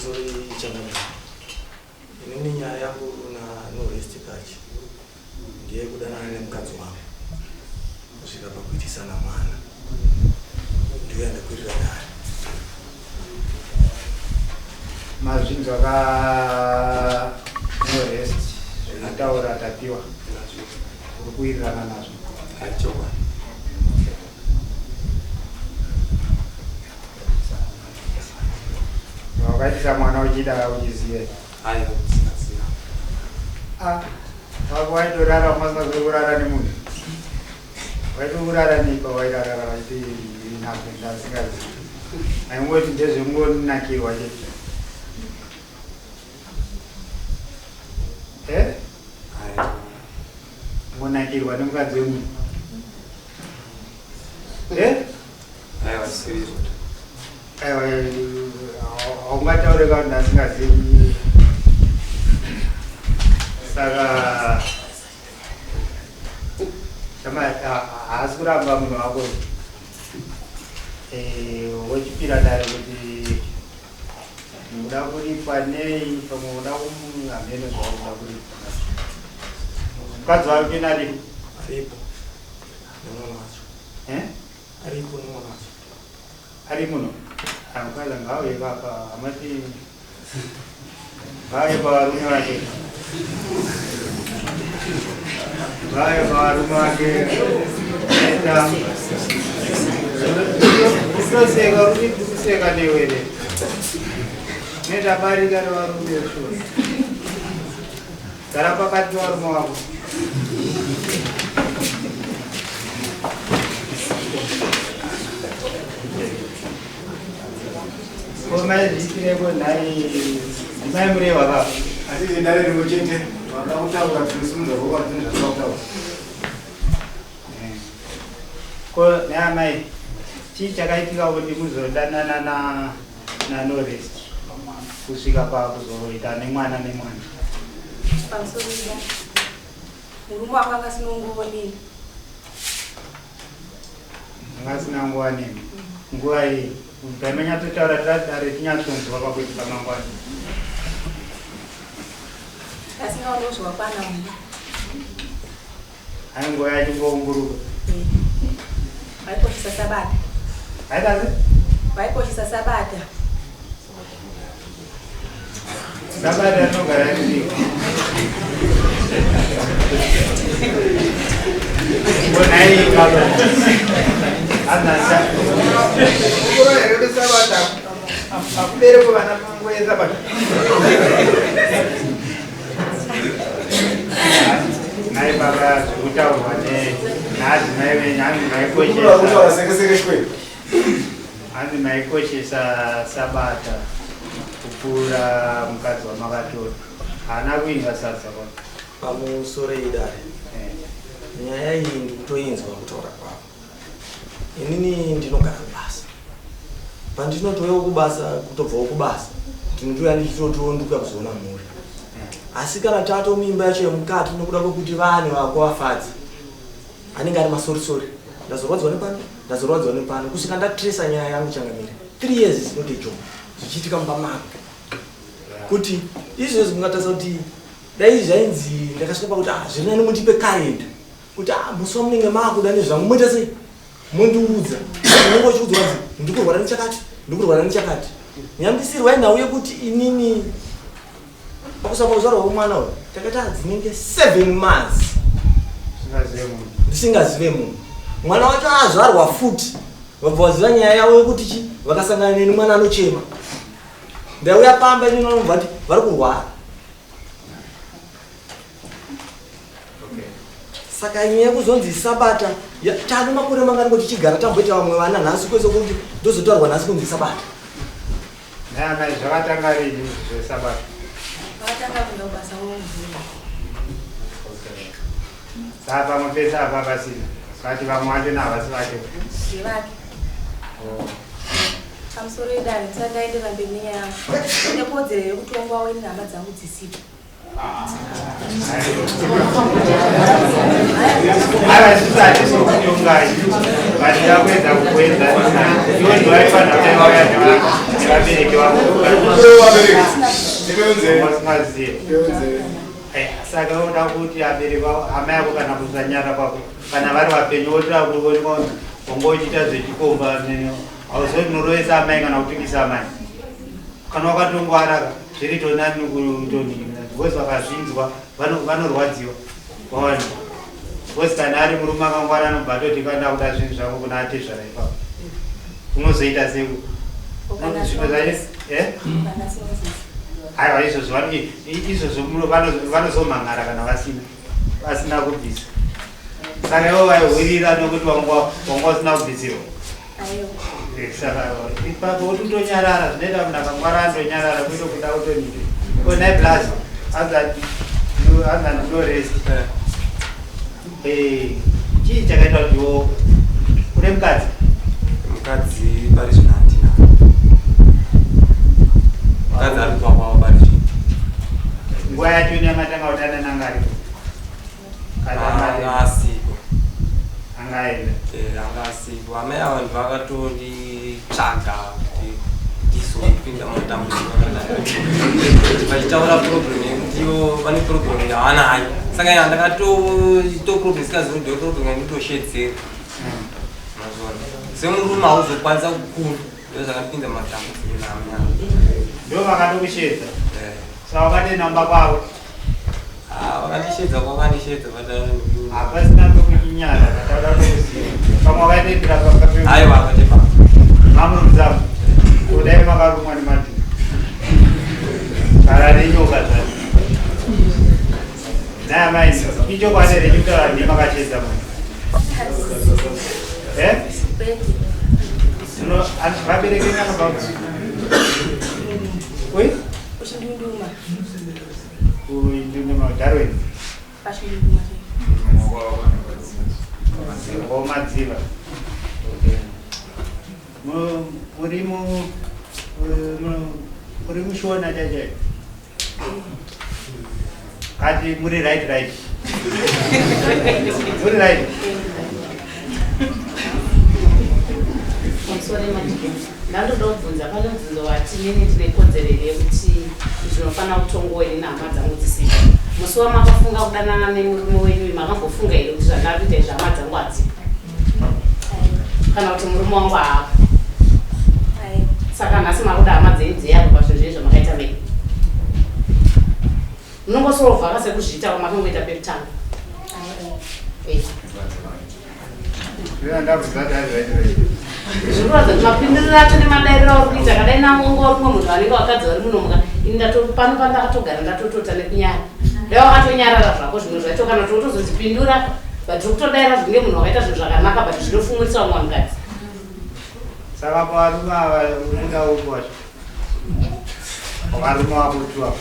Pamusoro changamire. Inini nyaya yangu na Norest Kachi ndiye kudanana nemukadzi wangu kusvika pakuitisana mwana ndiyo yandakwirira dare. Mazvinzwa ka Norest zvinotaura Tapiwa uri kuwirirana nazvo? Chokwadi. Wakaitisa mwana uchida uchiziva? Aiwa, ndisingaziva. Ah, wako waitorara umasina kurara nemunhu. Waitokurara nei pawairarara vachiti inako ndasingazivi. Aingoti ndezvekungonakirwa chete. Eh? Aiwa. Ngonakirwa nemukadzi wemunhu. Eh? Aiwa, sirizvo. Aiwa, haungataure vanhu asingazivi. Saka chama haasi kuramba munhu wako. Eh, wochipira dare kuti uda kuripwa nei pamwe uda hameno zvauri kuda kuripwa. Mukadzi wake nani? Aripo. Nemwana wacho. Eh? Aripo nemwana wacho. Ari muno? Mukadzi ngauye papa amati ngauye pavarume vake. Ngauye pavarume vake. Eta. Kutoseka kuti kuseka newe here. Neta barika revarume sure. Gara pakati pevarume vako. Ko maizviitireko nhai ndimai Murehwa baba? Asi zendare rimwe chete vanoda kutaura zvinosimudza ruoko vati zvinoda kutaura. Ko nhai amai chii chakaitika kuti muzodanana na naNorest kusvika pakuzoita nemwana nemwana? Pamusoro ida. Murume wangu anga asina nguva neni. Anga asina nguva nemi. Nguva iyi ndaimanyatsotaura tiradare tinyatsonzwa pakuti pamangwana. Asingaone zvakwana munhu. Ainguva yachingoumburuka. Vaikoshesa sabata. Aitazi? Vaikoshesa sabata. Sabata rinogara ririko. Mbonai baba. Anasa. Kukura here kuti sabata akubereko vana panguva yesabata. Mai baba zvikutaurwa ne naadzimai venyu hanzi Kukura kutaura maikoshesa seke seke shwe. hanzi maikoshesa sabata kupfuura mukadzi wamakatora haana kuinga sadza kwa Pamusoro idare. Eh. Nyaya iyi ndikutoinzwa kutaura kwavo. Inini ndinogara kubasa. Pandinotouyawo kubasa, kutobvawo kubasa, ndinotouya ndichitotonduka kuzoona mhuri. Asi kana tatomimba yacho yemukati nokuda kwekuti vane vako vafadzi, anenge ari masorisori. Ndazorwadziwa nepano, ndazorwadziwa nepano, kusvika ndatresa nyaya yangu changamire. 3 years is not a joke. Zvichiitika mumba mangu. Kuti izvezvi mungatarisa kuti dai zvainzi ndakasvika pakuti ah zviri nani mundipe kalenda kuti ah musi wamunenge maakuda nezvangu moita sei mondiudza unenge uchiudzwa kunzi ndikurwara nechakati ndikurwara nechakati nyambisirwai nhau yekuti inini pakusava kuzvarwa kwemwana uyu takaita dzinenge 7 months Usingazive munhu. ndisingazive munhu mwana wacho azvarwa futi vabva vaziva nyaya yavo yekuti chi vakasangana neni mwana anochema ndauya pamba inini vanobva vati vari kurwara Okay. saka nyaya yekuzonzi sabata tane makore mangani kuti tichigara tamboita vamwe vana nhasi kwese kuti ndozotaurwa nhasi kunzi sabata Nhai amai zvakatanga rini zvesabata? Vakatanga kuenda kubasa vomuvhura. Okay. Saka pamwe pese apa pasina. Vati vamwe vacho havasi vake. Ndevake. Oh. Pamusoro idare ndisati ndaenderera mberi nenyaya yangu. Ndine kodzero yekutongwawo ini hama dzangu dzisipo. Aiwa isusu hatisi kutongai but takuedza kukuenzanisa iwe ndiwaifanira kutanga wauya Nevabereki vako vasingazive. Saka unoda kuti abereki vako, amai ako kana kusanyara kwako, kana vari vapenyu wotoda kuonekwa wanga uchiita zvechikomba, hauzoti unorovesa amai kana kutukisa amai. Kana wakatongwara zviri tonani kutonhingira because vakazvinzwa vanorwadziwa wawana. Because kana ari murume akangwara anobva atoti kana kuda zvinhu zvako kuna atezvara ipapo. Unozoita sei? Zvimwe zvacho eh? Aiwa izvozvo izvozvo vanozomhan'ara kana vasina kubvisa. Saka ivo vaihwirira nokuti wanga usina kubvisirwa. Saka ipapo kuti utonyarara zvinoita munhu akangwara andonyarara kuito kuda kutonike. Ko nhai blaz anza ndinorest. Chii chakaita kuti iwo une mukadzi? Mukadzi pari zvino handina. Mukadzi ari kupa kwavo pari zvino. Nguva yacho yamatanga kudanana anga aripo? Anga asipo. Anga aenda. Anga asipo. Amai ava vanhu vakatonditsvaga kuti ndizopinda mumatambudziko akadai. Vachitaura problem yekuti ivo vane problem yavanayo. Saka ya ndakatoito problem isikazivi kuti problem yanditoshedzera. Mazviona. Semurume hauzokwanisa kukunda. Ndozvakapinda mumatambudziko naamai ava. Ndo vakatokushedza. Saka wakati namba kwavo. Ah, vakandishedza kwakandishedza but hapasina pekuchinyara kataura kuziva pamwe wakaitendera pakape aiwa akatepa mamurudzamu kudai makarumwa nemadhiri kana nenyoka dzacho naye amai ichokwadi here chekutaura ndii makashedza munhu eh vabereki vanobva ui Uchindunduma. Darwin. Madziva. Muri mu muri mushona chacho. Kati muri right right. Muri right. Pamusoro majigeni. Ndandoda kubvunza pane mubvunzo wati inini ndine kodzero here yekuti ndinofanira kutongwa ini nehama dzangu dzisipo. Musi wamakafunga kudanana nemurume wenyu uyu makambofunga here kuti zvandava kuita izvi hama dzangu hadzipo kana kuti murume wangu haapo? Saka nhasi makuda hama dzenyu dziyako pazvinhu zvenyu zvamakaita mega. Munongosorovhaka sekuzviita kwamakangoita pekutanga. Zvinoratidza kuti mapinduriro acho nemadairiro auri kuita kadai namongo uri mumwe munhu vanenge vakadzi vari muno muka ini ndato pano pandakatogara ndatotota nekunyara dai wakatonyarara zvako zvimwe zvacho kana kuti wotozozvipindura but uri kutodaira zvinge munhu wakaita zvinhu zvakanaka but zvinofumurisa vamwe vanhukadzi. Saka pavarume ava uri kuda upi wacho? Varume vako tu ava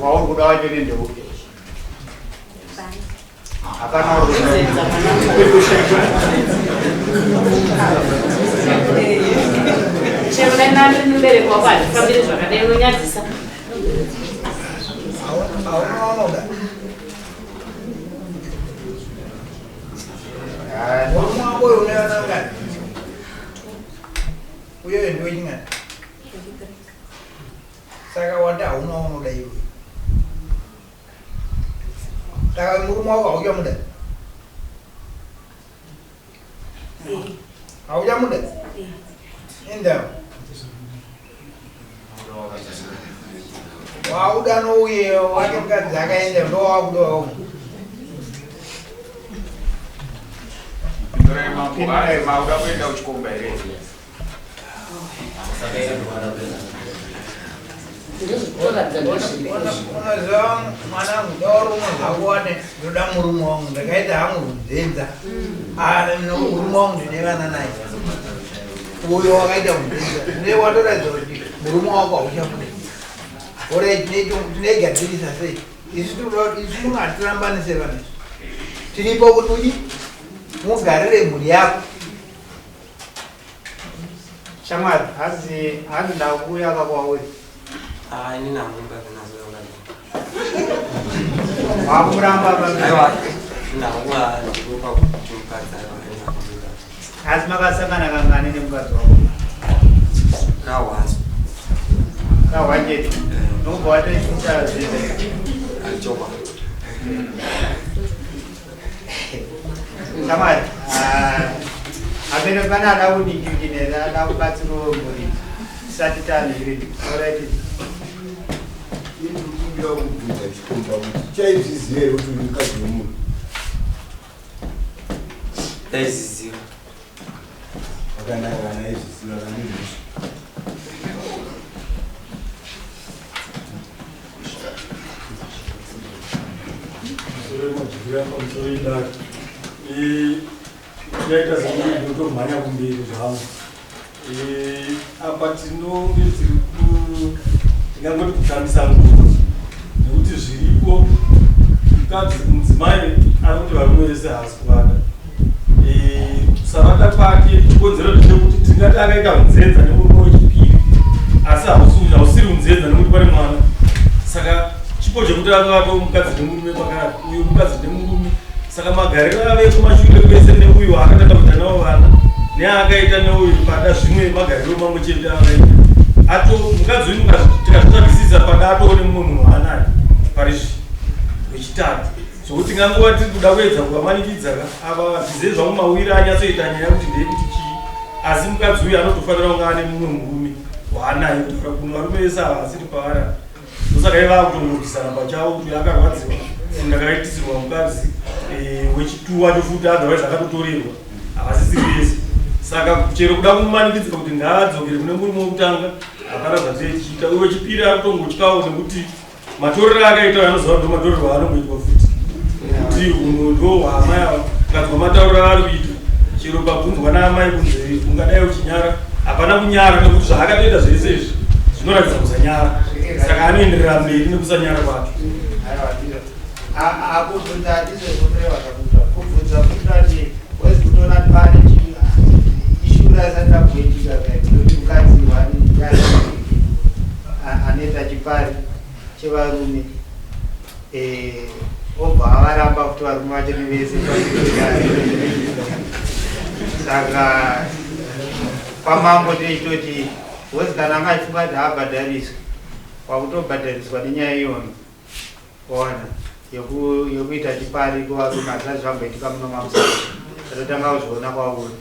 wauri kuda wacho nendeupi? Hapana Chero dai ndandiri mubereki wako handifambiri zvakadai unonyadzisa. Hauna waunoda. Murume wako uyu une vana vangani? Uyoyo ndiwe chingani? Saka wati hauna waunoda iwe. Saka murume wako hauchamuda? Hauchamuda? Indawo. Wauda nouye wake mukadzi akaenda ndowakuda waumu. Pindurai mambo, mauda kuenda kuchikomba here? Unoziva mwanangu daurumwe zvako wane ndoda murume wangu ndakaita hangu kunzenza murume wangu ndine vana naye uyo wakaita kunzenza ne watoratidza kuti murume wako hauchamude ore tinoigadzirisa sei isu isu muno hatirambanise vanhu tiripo kuti udi mugarire mhuri yako Shamwari, hanzi hanzi ndakuuya ka kwauri. Ah, ini namumba vinazoyonga. Wakuramba baba. Aiwa, ndakuwa ndikupa kuti mukadzi aiwa ini nakumba. Asi makasangana kangani nemukadzi wako? Kawanzi. Kahwachete. Nobva watoisa zvese. Chokwadi. Shamwari, ah, amene pane ada kudinginera ada kubatsirawo mhuri tisati tanhiri. Alright. Ndikumbira kubvunza chikomba kuti chaizviziva here kuti uri mukadzi wemunhu? Ndaizviziva. Wakanaka kana aizviziva kana izvozvo. Pamusoro idare, yaita sekuti ndinotomhanya kumberi zvangu. Apa tinonge tiri tingangoti kutambisa nguva, nekuti zviripo mukadzi mudzimai ari kuti varume vese haasi kuvada. Kusavada kwake chikonzero ndechekuti tingati akaita unzenza nemurume wechipiri, asi hausiri unzenza nekuti pane mwana. Saka chipo chekuti akavata mukadzi nemurume pakati, uyu mukadzi nemurume, saka magariro ave kumashure kwese neuyu akatanga kuita navo vana neaakaita neuyu pada zvimwe magariro mamwe chete akaita ato mukadzi uyu tikazvitsvagisisa pada atoone mumwe munhu waanaye pari wechitatu, zvokuti tingangova tiri kuda kuedza kuvamanikidza ka ava handizei zvangu mawiri anyatsoita nyaya kuti ndeyekuti chii, asi mukadzi uyu anotofanira kunge ane mumwe murume waanaye. Kutaura kuno varume vese ava asiri pavari, ndosaka iva kutongorwisana pachavo kuti akarwadziwa ndakaitisirwa mukadzi wechitu wacho futi, otherwise akatotorerwa havasisiri vese. Saka chero kuda kumanikidzira kuti ngaadzokere kune murume wekutanga, hapana zvatinee tichiita. Uye wechipiri akutongotyawo nekuti matorero akaita anoziva ndo matorero aanongoitwa futi, kuti unhu ndo hwaamai ava. Ukadzwa matauriro aari kuita, chero ukabvunzwa naamai kunze ungadai uchinyara, hapana kunyara, nekuti zvaakatoita zvese izvi zvinoratidza kusanyara. Saka anoenderera mberi nekusanyara kwake. Aiwa, ndizvo. Akubvunza handizvo zvokureva zvakuita. Kubvunza kutati wezi kutoona pane ishura isati rakuitika kai kuti mukadzi wani anoita chipari chevarume, obva avaramba kuti varume vacho nevese. Saka kwamambo tichitoti wozi kana anga achifunga kuti haabhadhariswi, kwakutobhadhariswa nenyaya iyono ona yekuita chipari kuvarume. Hazvisati zvamboitika muno mamusoro, tatotanga kuzviona kwauri.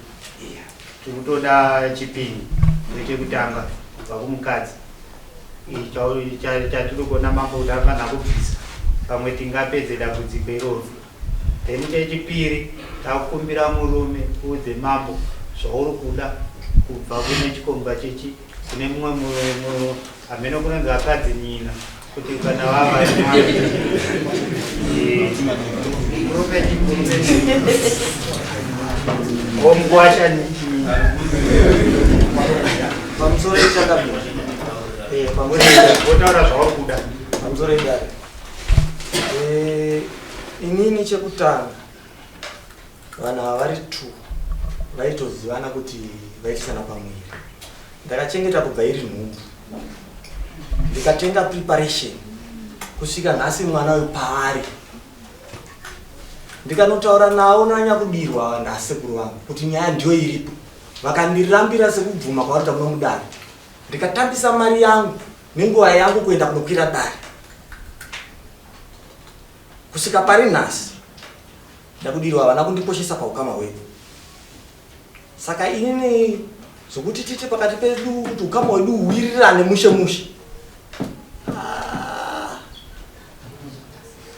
Tikutoda chipini ndechekutanga kubva kumukadzi chatiri kuona mambo kuti anofanira kubvisa, pamwe tingapedze dambudziko iroro. Then chechipiri, takukumbira murume uudze mambo zvauri kuda kubva kune chikomba chechi kune mumwe hameno kunonzi akadzi nyina kuti kana vava murume omukwasha. Pamusoro ichakabira. Wotaura zvauri kuda. Pamusoro idare. Inini chekutanga, vanhu ava vari two vaitozivana kuti vaitisana pamwiri. Ndakachengeta kubva iri nhumbu, ndikatenga preparation kusvika nhasi mwana uyu paari. Ndikanotaura navo nanyakudirwa nasekuru vangu kuti nyaya ndiyo iripo, vakandirambira sekubvuma kwavari kuita kuno mudare. Ndikatambisa mari yangu nenguva yangu kuenda kunokwira dare kusvika pari nhasi. Ndakudirwa havana kundikoshesa paukama hwedu. Saka inini zvokuti tiite pakati pedu kuti ukama hwedu huwirirane mushe mushe, ah,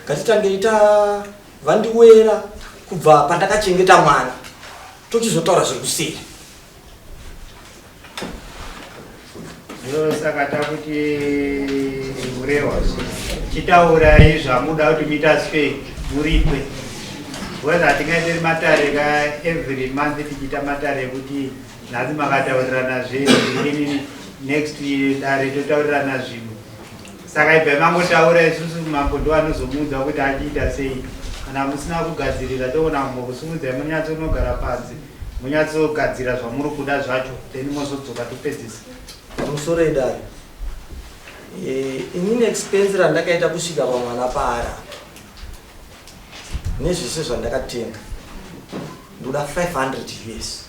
ngatitangei ta vandiwera kubva pandakachengeta mwana, tochizotaura zviri kuseri. Saka takuti murewa, chitaurai zvamuda kuti muita sei muripwe, because hatingaiteri matare ka every month tichiita matare ekuti nhasi makataurirana zvenyu, inini next dare totaurirana zvimwe. Saka ibvai mangotaura, isusu mambo ndo anozomuudza kuti achiita sei. Kana musina kugadzirira, togona kumbokusumudzai munyatsonogara panze, munyatsogadzira zvamuri kuda zvacho, then mozodzoka topedzisa. Pamusoro idare, inini expense randakaita kusvika pamwana paara nezvese zvandakatenga, ndoda 500 US,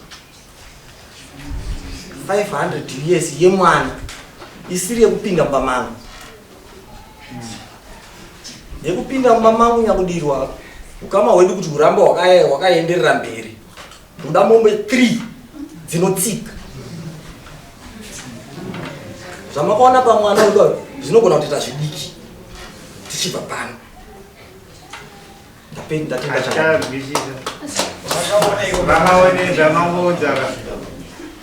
500 US yemwana. isiri yekupinda mumba mangu. Yekupinda mumba mangu nyakudirwa ukama hwedu kuti hurambe hwakaenderera mberi. Ndoda mombe 3 dzinotsika. Zvamakaona pamwana uyu zvinogona kutoita zvidiki tichibva pano. Ndapenda ndatenda chanzwisisa. Vakaone zvamangoudza ka.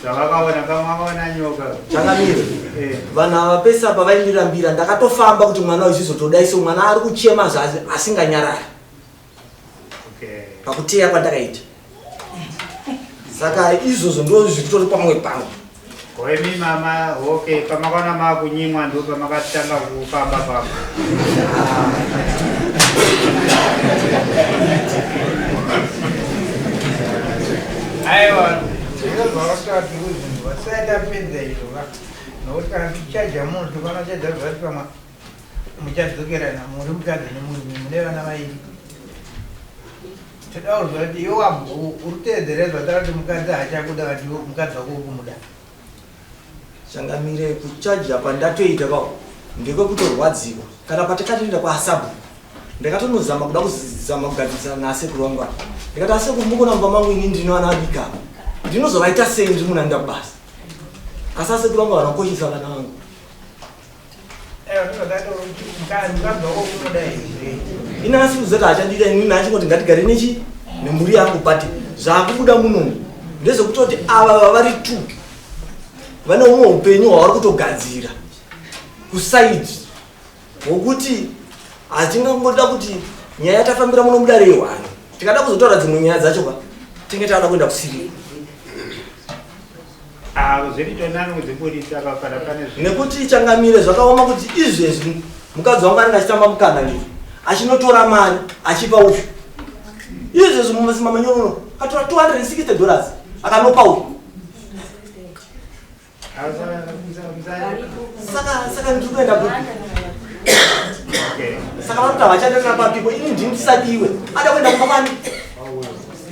Zvavakaona pamakaona nyoka. Changamire. Eh. Vanhu ava pese apa vaindirambira ndakatofamba kuti mwana uyu zvizotodai so mwana ari kuchema zvazi asinganyarari. Okay. Pakuteya kwandakaita. Saka izvozvo ndo zviritori pamwe pangu. Koimi mama, okay, pamakaona makunyimwa ndo pamakatanga kufamba famba. Aiwa, zviro zvakatati kuzvinhu vasati tapedza izvo va. Nokuti kana tichaja munhu tokwana chaja zvati pamwe muchadzokerana muri mukadzi nemurume mune vana vairi. Toda kuzwa kuti iwe uri kuteedzera zvatara kuti mukadzi haachakuda vati mukadzi wako uri kumuda. Changamire kuchaja kwandatoita kwako ndekwekutorwadziwa kana patakatoenda kwaasabhuku ndakatonozama kuda kuzama kugadzirisa naasekuru vangu ava ndikati asekuru mukona mumba mangu ini ndine vana vadiki ava ndinozovaita sei ndiri munhu anoenda kubasa asi asekuru vangu havana kukoshesa vana vangu. Ini asi kuzoti hachandida ini nachingoti ngatigare nechi nemhuri yangu but zvakubuda munomu ndezvekutoti ava vavari two vane umwe upenyu hwavari kutogadzira kusaidi hwokuti hatingangoda kuti nyaya yatafambira muno mudare yehwani tikada kuzotaura dzimwe nyaya dzacho ka tinge taada kuenda kusiriya. Ah, zviritonani kudzibudisa apa kana pane zvi- Nekuti changamire zvakaoma kuti izvezvi mukadzi wangu anenge achitamba mukana ndizvo achinotora mari achipa uyu izvezvi mumasima manyorono atora 260 dollars akanopa uyu. Ah, Saka ndiri kuenda kupi? Okay. Saka vari kuti havachandirira papiko ini ndini ndisadiwe ada kuenda kumba kwani.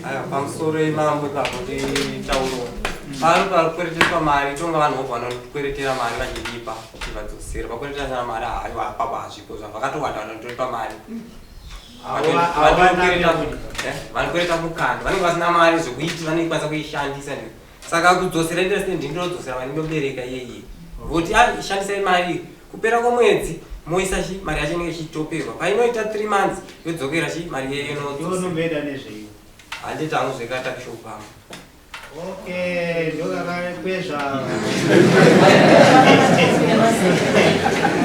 Aya, pamusoro imambo ipapo nditauro pari parikwereteswa mari tonga vanhu vobva vanokweretera mari vachiripa vachivadzosera vakweretera mari haiwa apapo hazvipo zvavakatowanda vanotoripa mari. Vanokwereta mukana vanenge vasina mari zvekuiti vanokwanisa kuishandisa saka kudzosera interest ndinodzosera mari ndobereka iyeiye voti ah, shandisai mari kupera kwomwedzi moisa chi mari yacho inenge ichitoperwa painoita 3 months yodzokera chi mari iyeyo inonomboenda nezvei handiti hangu zvekatakishopama. Okay, ndokakakwezva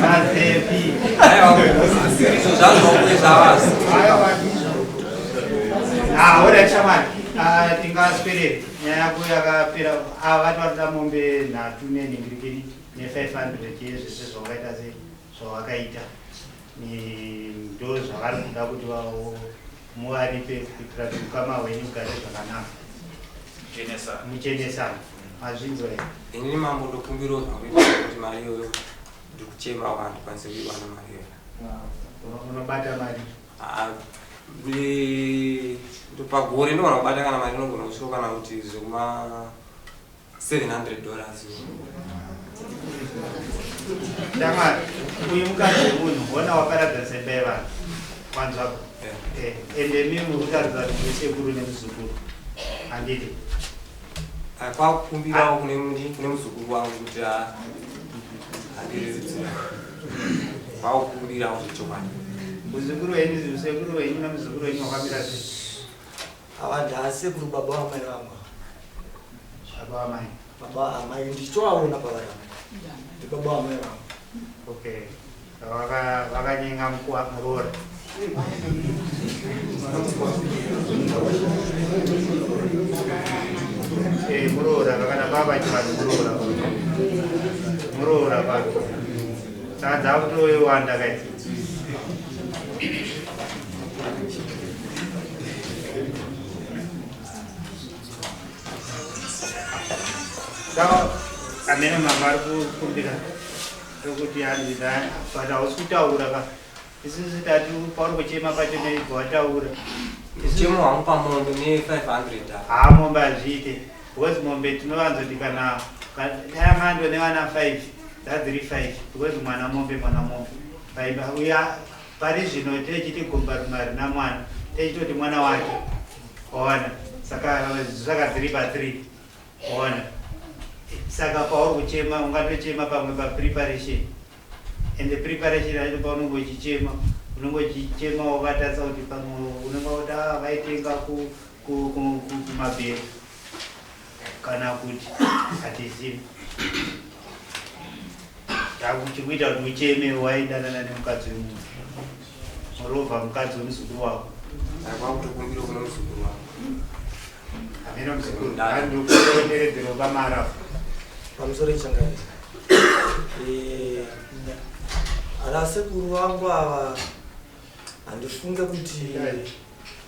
mazepi. Aiwa, izvo zvazvokwezva vasi. Aiwa, ndizvo. Ah, ora shamwari. Ah, tingaswere nyaya yako yakapera. Ah, vati varikuda mombe nhatu nenhingirikiri ne500 yezvese zvawakaita sei zvawakaita. Ndo zvavari kuda kuti muvaripe kuitira kuti ukama hwenyu ugare zvakanaka. Muchenesana. Mazvinzwa here? Inini mambo ndokumbirawo zvangu kuti mari iyoyo ndikuchema vanhu kwanise kuiwana mari iyoyo. Unobata mari? Ah, pagore ndogona kubata kana mari inogona kusvika kana kuti zvekuma 700 dollars. Shamwari, uyu mukadzi wemunhu wona waparadza semba yevanhu. Wanzwako? Eh, ende mimi muri kutaridza kuti muri sekuru nemuzukuru. Handiti? Ah, kwakukumbirawo kune kune muzukuru wangu kuti andireretsera. Kwakukumbirawo zvechokwadi. Muzukuru wenyu, sekuru wenyu nemuzukuru wenyu wakamira sei? Ava ndaasekuru baba vamai vangu. Baba vamai. Baba amai ndichitovaona pavari apa. Ndibaba vamai vangu. Okay. Vakanyenga muroora. Eh, muroora kana baba chivanhu muroora. Muroora baba. Saka dzakutowanda kaidzi. Saka amene mama ari kukumbira tokuti hanzi but hausi kutaura ka isusu tati pauri kuchema pacho neibva wataura. Chemo wangu pamombe ne 500. Haa mombe hazviite because mombe tinowanzoti kana dai mando nevana 5. Dzadziri 5 because mwana mombe mwana mombe. Paimba uya pari zvino techiti gombarume harina mwana techitoti mwana wake. Waona? Saka saka dziri pa 3. Waona? Saka pauri kuchema ungatochema pamwe pa preparation. Ende preparation yacho paunenge uchichema unenge uchichema wakatarisa kuti pamwe unenge wakuti ah vaitenga ku ku ku kumabhero kana kuti hatizivi. Chikuita kuti ucheme waidanana nemukadzi wemunhu. Moreover mukadzi wemuzukuru wako. Kwakutokumbira kune muzukuru wako. Hameno muzukuru. Ndikuenderedzero pamara. Pamusoro ichangamira. Eh, ana sekuru vangu ava handifunge kuti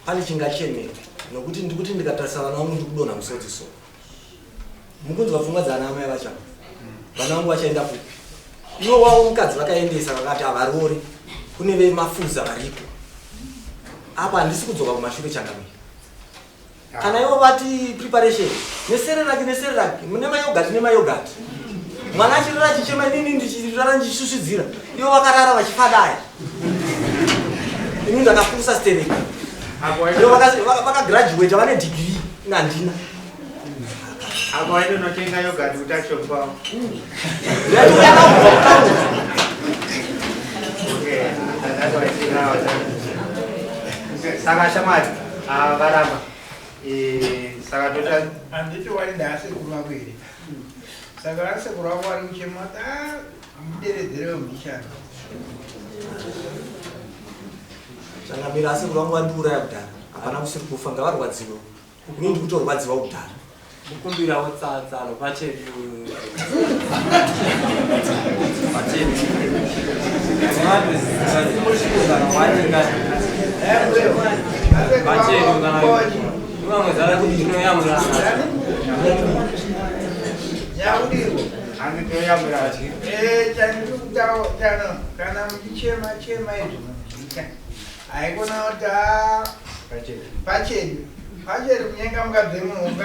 pane chingachemeka nokuti ndikuti ndikatarisa vana vangu ndikudonha musodzi so. Mukunzwa pfungwa dzaana amai vacho ava. Vana vangu vachaenda kupi? Ivo wavo mukadzi vakaendesa vakati havarori kune vemafuza variko. Apa handisi kudzoka kumashure changamire. Kana ivo vati preparation nesereraki nesereraki nemayogati nemayogati. Mwana achirara achichema inini ndichirara ndichisvusvidzira. Ivo vakarara vachifadaya. Ini ndakapusa stereki. Ivo vakagraduate vane degree ini handina. Apo waitonotenga yogurt kutuckshop kwavo. Okay, that's why I say now. Saka shamwari, ah, varamba. Eh, saka tota handiti wari ndaasekuru vako here saka vasekuru vako vari kuchema kuti ah muderedzerewo mbichana Changamire asekuru vangu vandiuraya kudhara. Hapana kusiri kufa ngavarwadziwe. Ini ndikutorwadziwa kudhara. Kukumbirawo tsatsano pachedu. Pachedu. Pachedu kana vamwe zara kuti tinoyamura. Nyakudirwa. Anotoyamura. Eh, chandiri kana muchichema chema izvo muchiita. Haikona kuti ah, pachedu. Pachedu kunyenga mukadzi wemunhu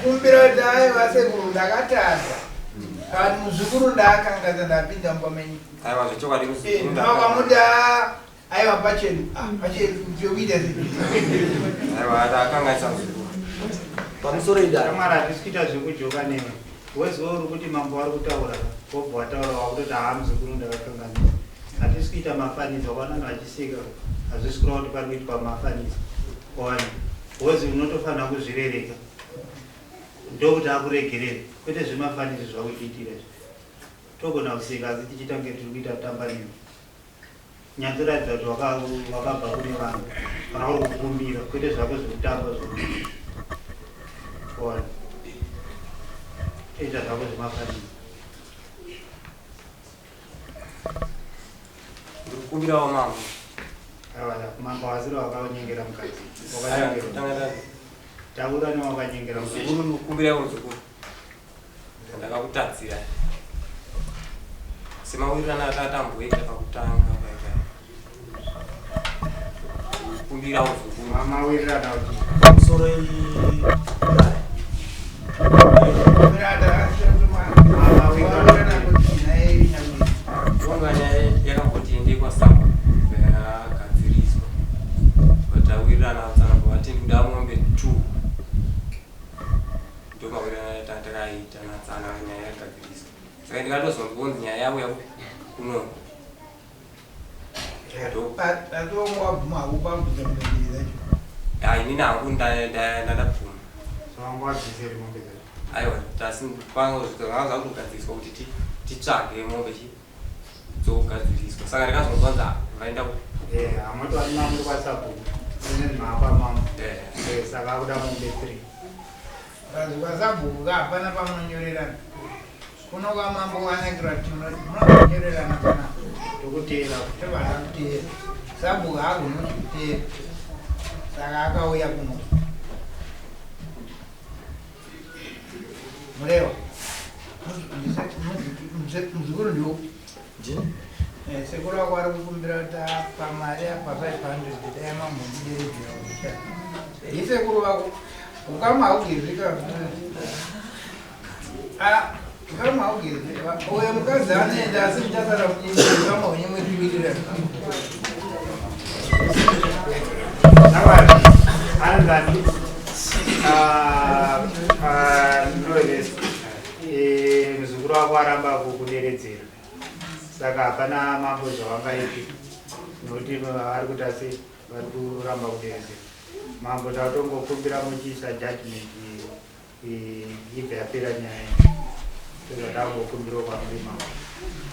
kumbira kuti aiwa sekuru ndakatadza. Kana muzukuru ndakangaza ndapinda mumba menyu. Aiwa zvechokwadi muzukuru ndakatadza. Vakamuti aiwa pachedu. Ah, pachedu chekuita sei? Aiwa ndakanganisa muzukuru. Pamusoro idare. Shamwari hatisi kuita zvekujoka newe. Wezuva uri kuti mambo vari kutaura wobva wataura wakutoti haa muzukuru ndakakanganisa. Hatisi kuita mafanizo wakaona vanhu vachiseka hazvisi kureva kuti pari kuitwa mafanizo. Waona? Wozi unotofanira kuzvirereka ndokuti akuregerere kwete zvemafanizo zvakuchiitira izvi. Togona kuseka asi tichiita kunge tiri kuita kutamba newe. Nyatsoratidza kuti wakabva kune vanhu kana uri kukumbira kwete zvako zvekutamba zvo. Waona? Ita zvako zvemafanizo. Ndikukumbirawo mambo. Aiwa, mambo wasiri wakanyengera mukadzi. Aiwa, Wakanyengera. tanga tanga. Taura newakanyengera mukadzi. Muzukuru ndikukumbirawo muzukuru. Ndakakutadzira. Semawirirana atatamboita pakutanga paita. Ndikukumbirawo muzukuru. Mamawirirana kuti Pamusoro idare. Tonga nyaya yakamboti endei kwaSambo yagadziriswa. Vatawirirana tsanambo vati ndoda mombe 2. Ndomawirirana takaita natsana nyaya yagadziriswa. Saka ndikatozonzwa kunzi nyaya yavo yaku kuno. Hayi inini hangu ndandabvuma. wanga wabviseri mombe dzacho. Aiwa tasi panga zvanga zvakutogadziriswa kuti titsvage mombe chi dzogadziriswa. Saka ndikazonzwa kunzi ah, vaenda ku Eh, hamutwari mamuri kwasabhuku. Ine mhapa mambo. Eh. Eh, saka akuda mombe 3. Kwasabhuku ka hapana pamunonyorerana. Kuno kwamambo wanakirwa munonyorerana pana. Tokuteera. Tobada kuteera. Sabhuku haagoni kuteera. Saka akauya kuno. Murewa. Muzukuru ndiwo. Ndini? Eh, sekuru wako ari kukumbira kuti apa mari apa 500 dai mambomuderedzera kucha. Ndisekuru wako. Ukama haugezika. Ah, Kama haugezi, uyo mukadzi anoenda asi muchasara kama wenyu muchiwirirana. Anzani muzukuru wako aramba kukuderedzera saka hapana mambo zvavangaiti nokuti vari kuita sei vari kuramba kuderedzera mambo tatongokumbira muchiisa judgment ibve yapera nyaya ndozvatangokumbirawo kwamuri mambo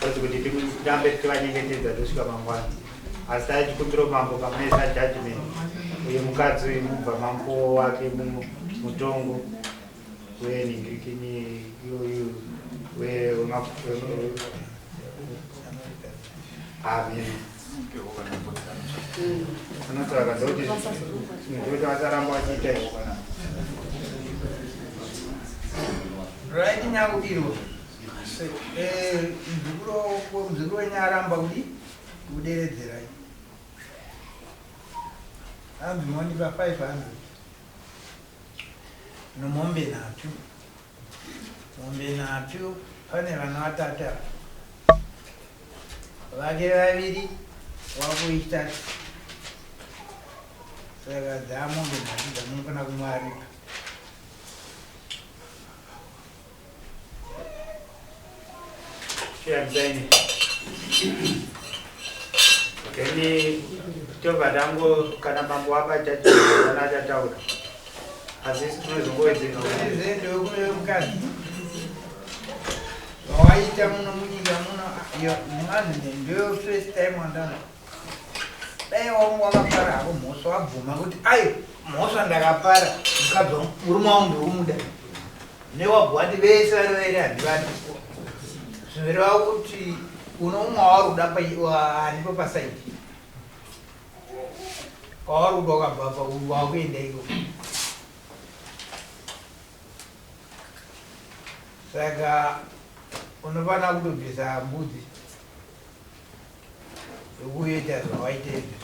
kozi kuti tirambe tichivanyengetedza tosvika mangwana asi tachikumbirawo mambo pamunoisa judgment uye mukadzi uyu mubva mambo wake mutongo wenhingirikini iyoyu amen Unotsvaga ndoti ndoti vasaramba vachiita izvo kana. Right nyakubirwa. Eh, mzukuru mzukuru wenyu aramba kudi kuderedzerai. Hanzi mondipa 500. Nomombe nhatu. Mombe nhatu pane vana vatatu ava. Vake vaviri wako wechitatu. Saka dzamombe nhatu dzamunofana kumuaripa. Chiamzaini. Then tobva tango kana mambo wapa judgment kana achataura. Asi isu tinozongowedzera. Zendo kune mukadzi. Waita muno munyika muno yo mwanzi ndiyo first time wandana. Dai wangu wakapara hako mhosva wabvuma kuti ayo mhosva ndakapara mukadzi wangu murume wangu ndiri kumuda. Newabva wati vese vari vairi handivadi. Zvinoreva kuti unomwe wauri kuda aripo pasaidi. Kwauri kuda wakabva pa wakuenda ikoko. Saka unofanira kutobvisa mbudzi yokuita zvawaita izvi.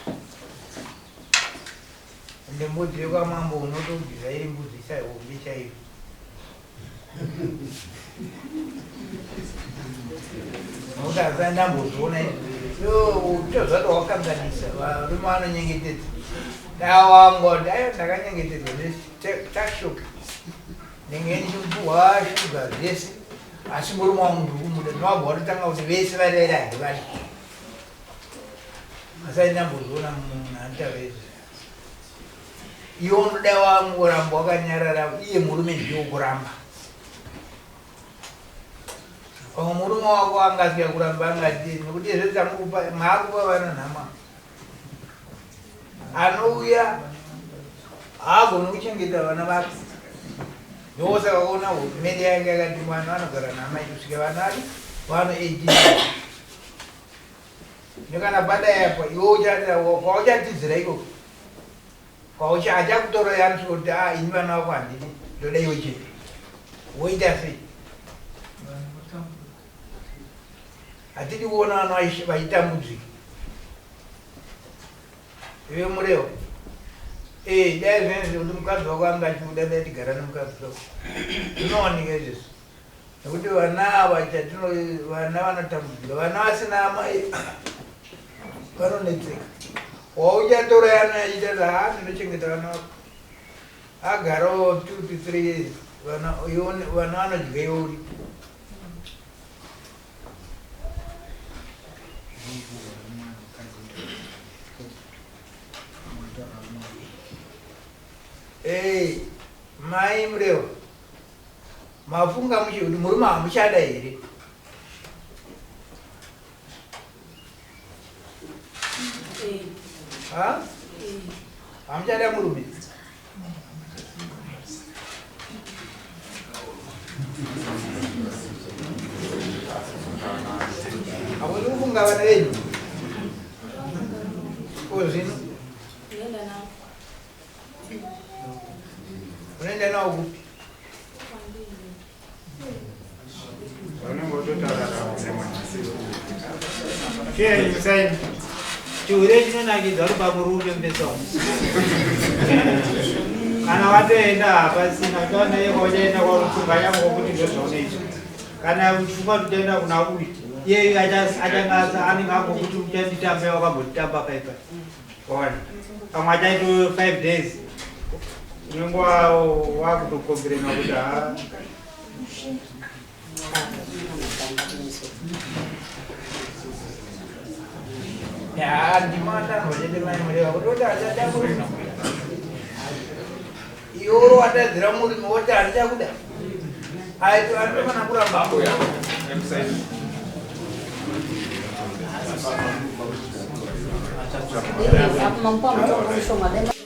Ende mbudzi yekwamambo unotobvisa iri mbudzi isahombe chaiyo. Nokuti hazvisati ndambozviona izvi. Tozvati wakanganisa varume vanonyengetedza. Dawangwa kuti ayo ndakanyengetedzwa netakishopu. Ndenge ndichipuhwa shuga zvese asi murume wangu ndiri kumuda. Ndinobva watotanga kuti vese vari vairi handivadi. Asati ndambozviona munhu anotaura izvi. Iwe unoda wangoramba wakanyarara iye murume ndiye wokuramba. Pamwe murume wako angasvika kuramba angati nekuti izvo tamukupa maakupa vana nhama. Anouya haagoni kuchengeta vana vake. Ndosaka kuona hurumende yake yakati mwana anogara namai kusvika vana vari vano 18. Nekana padai apa iwe uchati kwauchatizira ikoko. Kwaucha achakutora yanosvika kuti ah ini vana vako handidi ndoda iwe chete. Woita sei? Hatidi kuona vana vachitambudzika. Iwe Murewa. Eh, dai zvinezvi kuti mukadzi wako anga achiuda dai tigara nemukadzi wako. Zvinowanika izvezvi. Nekuti vana ava chatino vana vanotambudzika. Vana vasina amai vanonetseka. Wauchatora yana achiita kuti haa ndinochengeta vana vako. Agarawo 2 to 3 years vana vana vanodya iwe uri. Hey, mai Murewa, mafunga mushe kuti murume hamuchada here? Ha? Hamuchada murume? Hamusi kufunga vana venyu? Ko zvino? Unoenda navo. Unoenda navo kupi? Vanenge vototaura navo. Chieni musaini. Chihure chinonakidza uri pamurume mbeso. Kana watoenda hapasina uchaona iye kwauchaenda kwarufunga yangu kuti ndozvaunoita. Kana uchifunga kuti uchaenda kuna uyu, iyeyu achanga anenge angokuti uchanditamba wakambonditamba paipa. Waona? Pamwe achaito 5 days. Unenge wakutokomberena kuti ha. Ya, ndima chete mai Mureva kuti oti achada murume. Iwe watadzira murume woti handichakuda. Aito anofana kuramba. Apa mamupa mutongo mushoma dai.